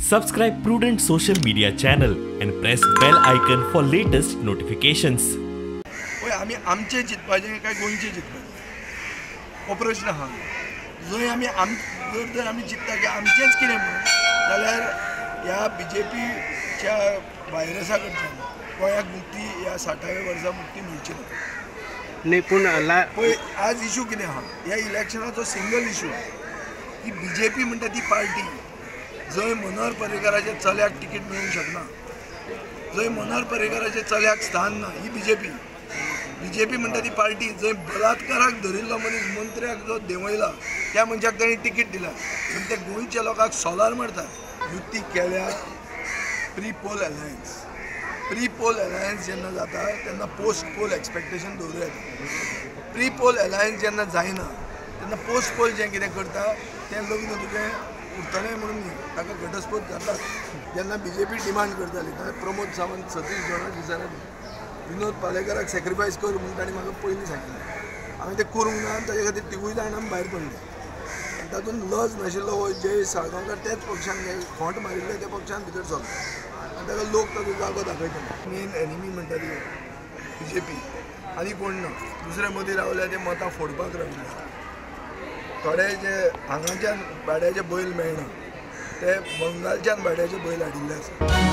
Subscribe Prudent Social Media channel and press bell icon for latest notifications. पळय आमी आमचें चिंतपाचें काय गोंयचें चिंतपाचें हो प्रश्न आहा. जंय आमी जर तर आमी चिंतता की आमचेंच कितें म्हणून जाल्यार ह्या बी जे पीच्या व्हायरसा कडच्यान गोंयाक मुक्ती ह्या 60व्या वर्सा मुक्ती मेळची ना. न्ही पूण पळय आज इशू कितें आहा ह्या इलेक्शनाचो सिंगल इशू की बी जे पी म्हणटा ती पार्टी जंय मनोहर पर्रीकाराच्या चल्याक तिकीट मेळूंक शकना, जंय मनोहर पर्रीकाराच्या चल्याक स्थान ना, ही B J P. B J P म्हणटा ती पार्टी जंय बलात्काराक धरिल्लो मनीस मंत्र्याक जो देंवयला त्या मनशाक तांणी तिकीट दिला, पूण ते गोंयच्या लोकांक सोलार मारतात. युती केल्या pre poll alliance, pre poll alliance जेन्ना जाता तेन्ना पोस्ट पोल एक्सपेक्टेशन दवरूं येता. प्री पोल अलायन्स जेन्ना जायना तेन्ना पोस्ट पोल जें कितें करता तें लग्न तुजें उरतलें म्हणून न्ही, ताका घटस्फोट जातात. जेन्ना बी जे पी डिमांड करताली तेन्ना प्रमोद सावंत, सतीश जाणां दिसना, विनोद पालेकराक सॅक्रिफायस कर म्हणून तांणी म्हाका पयलीं सांगिल्लें. हांवें तें करूंक ना आनी ताजे खातीर तिगूय जाणां भायर पडले. आनी तातूंत लज नाशिल्लो हो जय साळगांवकार त्याच पक्षान खोंट मारिल्ले त्या पक्षान भितर सरलो आनी ताका लोक ताचो जागो दाखयतले. मेन एनिमी म्हणटा ती बी जे पी आनी कोण ना. दुसरे मदीं रावल्या ते मतां फोडपाक रावले. थोडे जे हांगाच्यान भाड्याचे बैल मेळना ते बंगालच्यान भाड्याचे बैल हाडिल्ले आसा.